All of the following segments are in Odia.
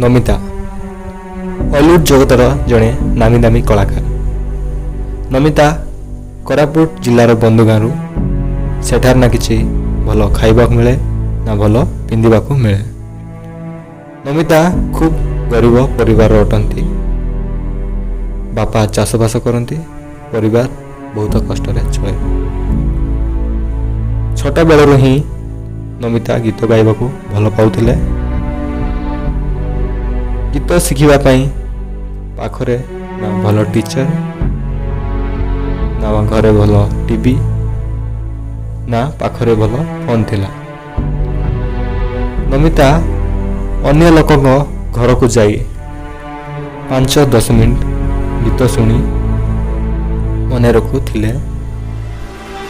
ନମିତା ଅଲିଉଡ଼ ଜଗତର ଜଣେ ନାମୀ ଦାମୀ କଳାକାର। ନମିତା କୋରାପୁଟ ଜିଲ୍ଲାର ବନ୍ଧୁଗାଁରୁ। ସେଠାରେ ନା କିଛି ଭଲ ଖାଇବାକୁ ମିଳେ, ନା ଭଲ ପିନ୍ଧିବାକୁ ମିଳେ। ନମିତା ଖୁବ୍ ଗରିବ ପରିବାରର ଅଟନ୍ତି। ବାପା ଚାଷବାସ କରନ୍ତି, ପରିବାର ବହୁତ କଷ୍ଟରେ ଚଳେ। ଛୋଟବେଳରୁ ହିଁ ନମିତା ଗୀତ ଗାଇବାକୁ ଭଲ ପାଉଥିଲେ। ଗୀତ ଶିଖିବା ପାଇଁ ପାଖରେ ନା ଭଲ ଟିଚର, ନା ଘରେ ଭଲ ଟିଭି, ନା ପାଖରେ ଭଲ ଫୋନ୍ ଥିଲା। ନମିତା ଅନ୍ୟ ଲୋକଙ୍କ ଘରକୁ ଯାଇ 5-10 ମିନିଟ୍ ଗୀତ ଶୁଣି ମନେ ରଖୁଥିଲେ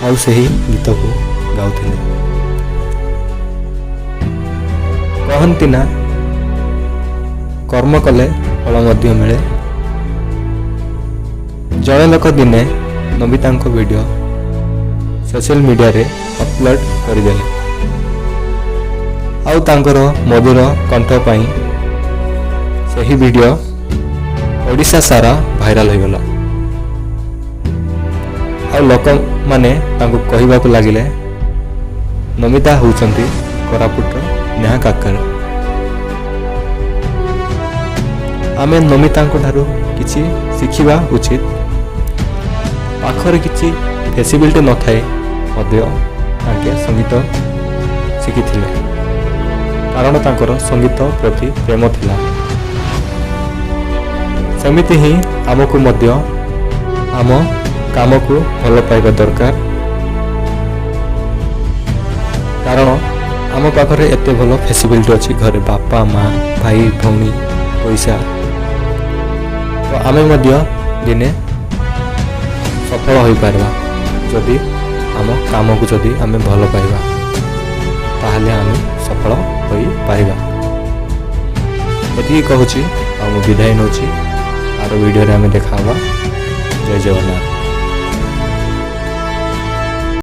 ଆଉ ସେହି ଗୀତକୁ ଗାଉଥିଲେ। କହନ୍ତି ନା, କର୍ମ କଲେ ଫଳ ମଧ୍ୟ ମିଳେ। ଜଣେ ଲୋକ ଦିନେ ନମିତାଙ୍କ ଭିଡ଼ିଓ ସୋସିଆଲ ମିଡ଼ିଆରେ ଅପଲୋଡ଼ କରିଦେଲେ ଆଉ ତାଙ୍କର ମଧୁର କଣ୍ଠ ପାଇଁ ସେହି ଭିଡ଼ିଓ ଓଡ଼ିଶା ସାରା ଭାଇରାଲ ହୋଇଗଲା ଆଉ ଲୋକମାନେ ତାଙ୍କୁ କହିବାକୁ ଲାଗିଲେ, ନମିତା ହେଉଛନ୍ତି କୋରାପୁଟର ନେହା କାକ୍କର। ଆମେ ନମିତାଙ୍କ ଠାରୁ କିଛି ଶିଖିବା ଉଚିତ। ପାଖରେ କିଛି ଫେସିଲିଟି ନଥାଏ ମଧ୍ୟ ତାଙ୍କେ ସଙ୍ଗୀତ ଶିଖିଥିଲେ, କାରଣ ତାଙ୍କର ସଙ୍ଗୀତ ପ୍ରତି ପ୍ରେମ ଥିଲା। ସେମିତି ହିଁ ଆମକୁ ମଧ୍ୟ ଆମ କାମକୁ ଭଲ ପାଇବା ଦରକାର, କାରଣ ଆମ ପାଖରେ ଏତେ ଭଲ ଫେସିଲିଟି ଅଛି, ଘରେ ବାପା, ମା, ଭାଇ, ଭଉଣୀ, ପଇସା, ତ ଆମେ ମଧ୍ୟ ଦିନେ ସଫଳ ହୋଇପାରିବା। ଯଦି ଆମ କାମକୁ ଯଦି ଆମେ ଭଲ ପାଇବା, ତାହେଲେ ଆମେ ସଫଳ ହୋଇପାରିବା। ଏତିକି କହୁଛି ଆଉ ମୁଁ ବିଦାୟ ନେଉଛି। ଆର ଭିଡ଼ିଓରେ ଆମେ ଦେଖା ହେବା। ଜୟ ଜଗନ୍ନାଥ।